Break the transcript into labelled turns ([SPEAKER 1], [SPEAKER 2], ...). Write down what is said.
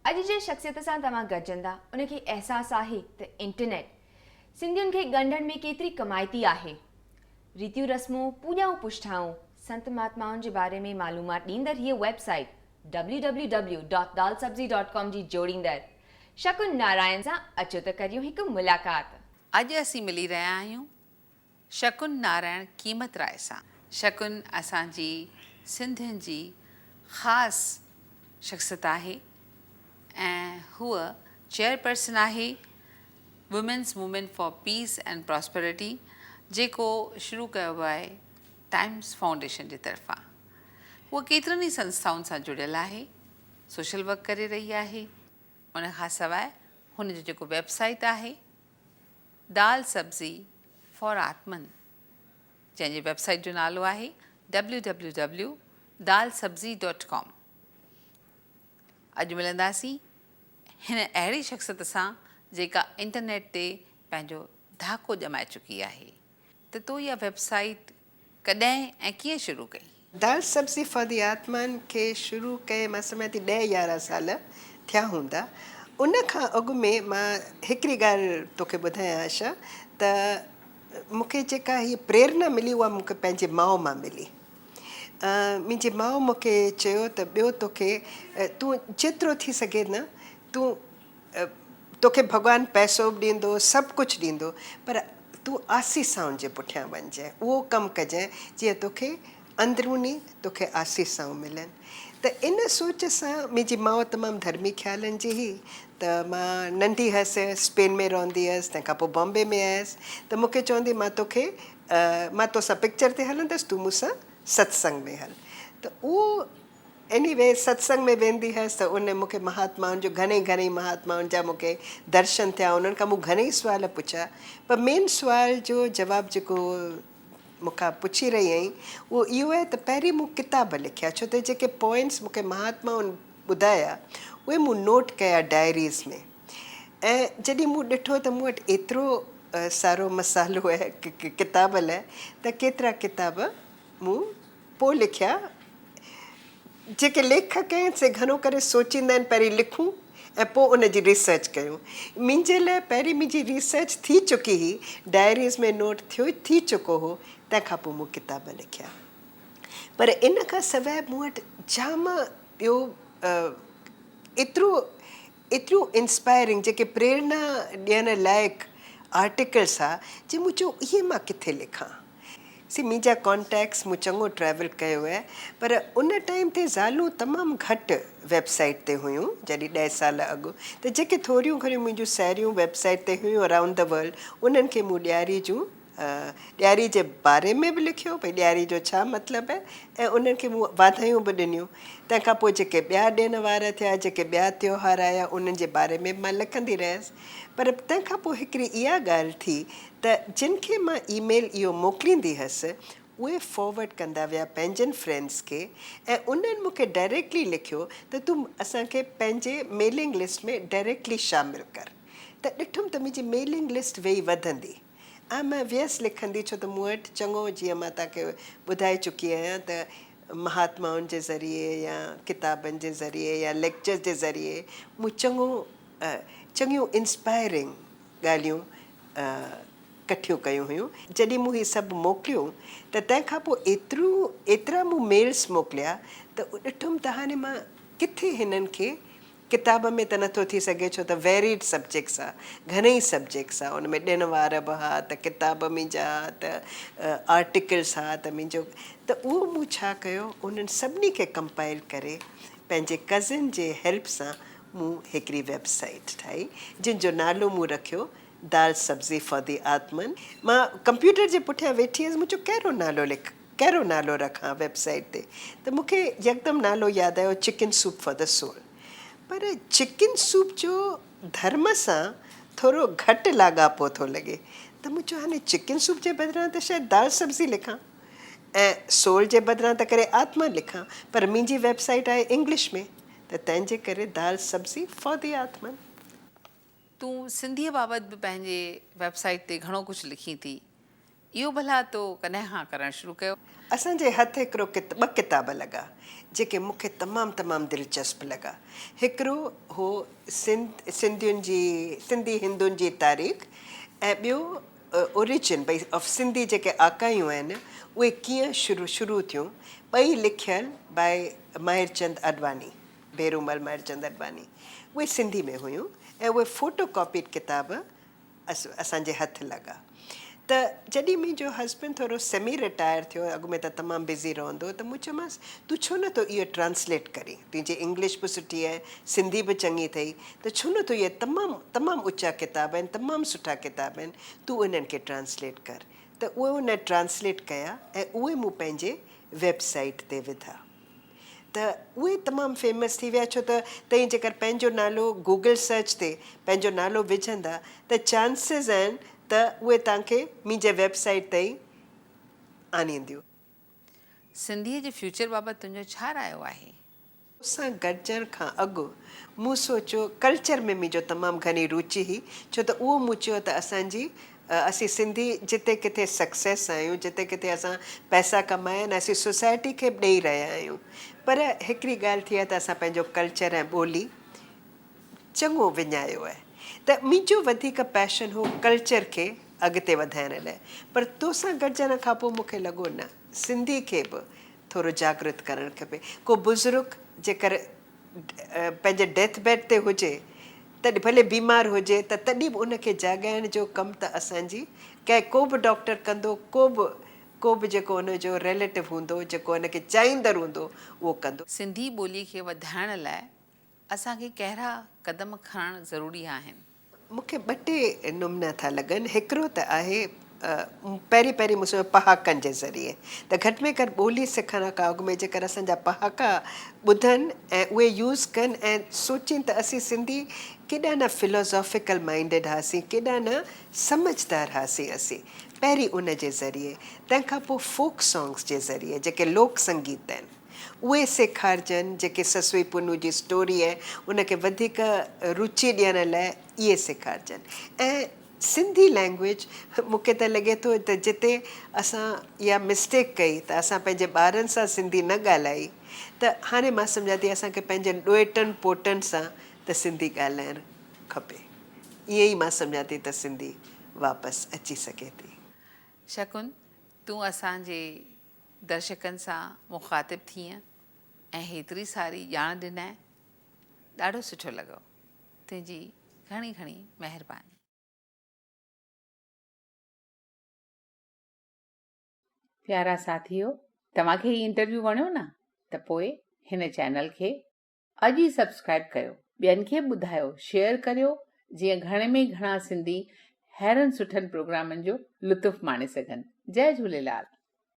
[SPEAKER 1] اڄ جنهن شخصيت سان توهان گڏجندا ان کي احساس آهي ته انٽرنيٽ سنڌين کي ڳنڍڻ ۾ ڪيتري ڪمائتي آهي. ريتيون رسمون، پوڄائون پشٺائون، سنت مهاتمائن جي باري ۾ معلومات ڏيندڙ هيء web site www dot Dal Sabzi dot com جي جوڙيندڙ شڪن نارائڻ سان اچو ته ڪريون هڪ ملاقات.
[SPEAKER 2] اڄ اسين ملي رهيا آهيون شڪن نارائڻ قيمت راء سان. شڪن اسان جي سنڌين جي خاص شخصيت آهي ۽ هوء چيئرپرسن آهي women's movement for peace and prosperity جيڪو شروع ڪيو ويو آهي ٽائمز فائونڊيشن جي طرفان. هوء ڪيترن ئي سنسٿائن سان جڙيل آهي، سوشل ورڪ ڪري رهي آهي. ان کان سواء هن جو جيڪو ويب سائيٽ آهي دال سبزي فار آتمن جنهن جي ويب سائيٽ جو نالو آهي W W W Dal Sabzi dot com. اڄ ملنداسين هن اهڙي شخصيت سان جيڪا انٽرنيٽ تي پنهنجو ڌاڪو ڄمائي چڪي آهي ته تو اها ويب سائيٽ ڪڏهن ۽ ڪيئن شروع ڪئي؟
[SPEAKER 3] دال سبزي فار the آتمان کي شروع ڪئي مان سمجهان ٿي ڏهه يارهن سال ٿيا هوندا. ان کان اڳ ۾ مان هڪڙي ڳالهه توکي ٻڌايان آشا ته مون کي جيڪا هيء پريرنا ملي اها مون کي پنهنجي ماء مان ملي. منهنجي ماء مون کي چيو ته ٻيو توکي تون جيترو ٿي سگهي نه تون توکي ڀڳوان پئسو به ڏيندو سڀ ڪجهه ڏيندو پر تون آسيسائن جي پٺيان وڃجانء اهو ڪم ڪجانء جيئن توکي اندروني توکي آسيسائون ملن ته ان سوچ سان منهنجي ماء تمام ڌرمي خيالن جي هئي ته مان ننڍي هئس اسپين ۾ رهندي هئس تنهن کان پوء بامبي ۾ آيس ته مون کي چوندي مان توکي مان توسان پڪچر تي هلندس تون مون سان ستسنگ ۾ هل ته اهو ايني وي ستسنگ ۾ ويندي هيس ته ان مون کي مهاتمائن جو گهڻي گهڻي مهاتمائن جا مون کي درشن ٿيا انهن کان مون گهڻي سوال پڇيا پر مين سوال جو جواب جيڪو مون کان پڇي رهي آهين اهو اهو آهي ته پهرين مون ڪتاب لکيا ڇو ته جيڪي پوائنٽس مون کي مهاتمائن ٻڌايا اهي مون نوٽ ڪيا ڊائريز ۾ ۽ جڏهن مون ڏٺو ته مون وٽ ايترو سارو مسالو آهي ڪتاب لاء ته ڪيترا ڪتاب مون پوء لکيا. جيڪي ليکڪ آهن سي گهڻو ڪري سوچيندا آهن پهرين لکون ۽ پوء ان جي ريسرچ ڪيون. منهنجي لاء پهرين منهنجي ريسرچ ٿي چڪي هئي، ڊائريز ۾ نوٽ ٿيو ٿي چڪو هو، تنهن کان پوء مون ڪتاب لکيا. پر ان کان سواء مون وٽ جام ٻيو ايترو ايتريون انسپائرنگ جيڪي پريرنا ڏيڻ لائق آرٽيڪلس ها جي مون چيو اهي مان ڪٿي لکان. سي منهنجا ڪانٽيڪٽس مون چڱو ٽريول ڪيو آهي پر ان ٽائيم تي زالون تمام گهٽ ويب سائيٽ تي هيون جڏهن ڏهه سال اڳ ته جيڪي ٿوريون گهڻيون منهنجون ساهيڙيون ويب سائيٽ تي هيون اراؤنڊ the world انهن کي مون ڏياري جون ڏياري جي باري ۾ به لکيو ڀئي ڏياري جو ڇا مطلب آهي ۽ انهن کي مون واڌايون به ڏنيون. تنهن کان پوء جيڪي ٻيا ڏڻ وار ٿيا، جيڪي ٻيا تيوهار آيا انهن جي باري ۾ به مان لکندي رهيس. پر تنهن کان پوء هڪڙي اها ڳالهه ٿي ته جن کي مان اي ميل اهو موڪليندي هيس اهي فارورڊ ڪندا ويا پنهنجن فرينڊس کي ۽ انهن مون کي ڊائريڪٽلي لکيو ته تون اسان کي پنهنجي ميلنگ لسٽ ۾ ڊائريڪٽلي شامل ڪر ته ڏٺم ته منهنجي ميلنگ لسٽ ويئي وڌندي. ۽ مان ويس لکندي ڇو ته مون وٽ چڱو جيئن مان توهان کي ٻڌائي چڪي آهيان ته مهاتمائن جي ذريعي يا ڪتابن جي ذريعي يا ليڪچرز جي ذريعي مون چڱو چڱيون انسپائرنگ ڳالهيون ڪٺيون ڪيون هيون. جڏهن مون هي سڀ موڪليون ته تنهن کان پوء ايتريون ايترا مون ميلز موڪليا ته ڏٺم ته هاڻي مان ڪٿي هنن کي ڪتاب ۾ ته نٿو ٿي سگهي ڇو ته ويريڊ سبجيڪٽس آ گهڻئي سبجيڪٽس آ ان ۾ ڏڻ وار به ها ته ڪتاب منهنجا ها ته آرٽيڪلس ها ته منهنجو ته اهو مون ڇا ڪيو انهن سڀني کي ڪمپائل ڪري پنهنجي ڪزن جي هيلپ سان مون هڪڙي ويب سائيٽ ٺاهي جنهن جو نالو مون رکيو دال سبزي فار the آتمن مان ڪمپيوٽر جي پٺيان ويٺي هيس مون چيو ڪهڙو نالو لک ڪهڙو نالو رکان ويب سائيٽ تي ته مون کي يڪدم نالو ياد آيو chicken soup for the soul پر چڪن سوپ جو ڌرم سان ٿورو گهٽ لاڳاپو ٿو لڳي ته مون چيو هاڻي چڪن سوپ جي بدران ته شايد دال سبزي لکان ۽ سول جي بدران ته ڪري آتما لکان پر منهنجي ويب سائيٽ آهي انگلش ۾ ته تنهن جي ڪري دال سبزي فار the آتمن.
[SPEAKER 2] تون سنڌيء بابت به پنهنجي ويب سائيٽ تي گهڻو ڪجهه لکين ٿي. اهو ڀلا تو ڪڏهن کان ڪرڻ شروع ڪيو؟
[SPEAKER 3] اسان جي هٿ هڪڙو ٻه ڪتاب لڳا، جيڪي مون کي تمام تمام دلچسپ لڳا. هڪڙو هو سنڌ سنڌين جي سنڌي هندن جي تاريخ ۽ ٻيو اوريجن ڀئي آف سنڌي جيڪي آڪايون آهن اهي ڪيئن شروع شروع ٿيون، ٻئي لکيل باء ماهرچند آڏواڻي، ڀيرومل ماهرچند آڏواڻي. اهي سنڌي ۾ هيون ۽ اهي فوٽو ڪاپيڊ ڪتاب اسان جي هٿ لڳا ته جڏهن منهنجو هسبنڊ ٿورو سيمي رٽائر ٿيو اڳ ۾ ته تمام بزي رهندو هو ته مون چيومانس تون ڇو نه ٿو اهو ٽرانسليٽ ڪرين تنهنجي انگلش به سٺي آهي سنڌي به چڱي اٿئي ته ڇو نه ٿو اهي تمام تمام اچا ڪتاب آهن تمام سٺا ڪتاب آهن تون انهن کي ٽرانسليٽ ڪر ته اهي ان ٽرانسليٽ ڪيا ۽ اهي مون پنهنجي ويب سائيٽ تي وڌا. ته اهي تمام فيمس ٿي ويا ڇو ته تئين جيڪر پنهنجو نالو گوگل سرچ تي پنهنجو نالو وجهندا ته چانسز آهن ته اهي توهان کي منهنجي ويب سائيٽ تائين آڻينديون.
[SPEAKER 2] سنڌيء جي فيوچر بابت تنهنجو ڇا رايو آهي؟
[SPEAKER 3] سان گڏجڻ کان اڳ مون سوچيو ڪلچر ۾ منهنجو تمام گهڻي روچي هئي ڇو ته اهو مون چيو ته اسان جي اسين سنڌي جتي ڪٿي سڪسيس آهيون جتي ڪٿي اسان پئسا ڪمايا آهن اسين سوسائٽي کي به ڏئي رهيا آهيون پر هڪڙي ڳالهه ٿي آهي ته اسان پنهنجو ڪلچر ۽ ٻولي چڱو وڃايو آهي ته منهنجو وڌيڪ پيشن هو ڪلچر کي اڳتي وڌائڻ لاء پر توسان گڏجڻ کان پوء مون کي لڳو نه سنڌي کي به ٿورو جاڳرت ڪرڻ کپي ڪو بزرگ جيڪر پنهنجي ڊيٿ بيڊ تي هجي تڏهن ڀلي بيمار هجي ته تڏهن به ان کي جاڳائڻ جو ڪم ته اسان جي ڪنهن ڪو به ڊاڪٽر ڪندو ڪو به ڪو به جيڪو ان جو ريليٽو هوندو جيڪو ان کي چاهيندڙ هوندو اهو ڪندو.
[SPEAKER 2] سنڌي ٻولي کي وڌائڻ لاء اسان کي ڪهڙا قدم کڻڻ ضروري آهن؟
[SPEAKER 3] مون کي ٻه ٽي نمونا ٿا لڳن. هڪڙو ته آهي پهرين پهرين مون سمجهيو پهاڪن جي ذريعي ته گهٽ ۾ گهٽ ٻولي سکڻ کان اڳ ۾ جيڪر اسان جا پهاڪا ٻڌن ۽ اهي يوز ڪن ۽ سوچين ته اسين سنڌي ڪيڏا نه فلوزافيڪل مائنڊيڊ هئاسين ڪيڏا نه سمجهدار هئاسين اسين پهرين ان جي ذريعي تنهن کان پوء فوڪ سانگس جي ذريعي جيڪي لوڪ سنگيت آهن. اهي سيکارجن جيڪي سسئي پنهون جي اسٽوري آهي ان کي وڌيڪ روچي ڏيڻ لاء اهي سيکارجن ۽ سنڌي لينگويج مون کي ته لڳي ٿو ته جتي اسان اها مسٽيڪ ڪئي ته اسان پنهنجي ٻارن سان سنڌي نه ڳالهائي ته هاڻي مان سمجهان ٿي اسان کي پنهنجن ڏوهٽن پوٽن سان ته سنڌي ڳالهائڻ کپي ائين ئي مان سمجهان ٿي ته سنڌي واپس اچي سگهي ٿي.
[SPEAKER 2] شڪن تون اسان جي درشڪن سان مخاطب ٿينء ۽ هيتري ساري ڄاڻ ڏنائين، ڏاڍو سٺو لڳو. تنهنجي گهڻي گهڻي مهرباني. پيارا ساٿيو توهان کي هي انٽرويو وڻيو نه ته پوء هن چينل کي اڄ ئي سبسڪرائب ڪيو ٻين کي به ٻڌايو شيئر ڪريو جيئن گهڻي ۾ گهڻا سنڌي ههڙن سٺن پروگرامن جو لطف ماڻي سگهن جئي جهوليلال.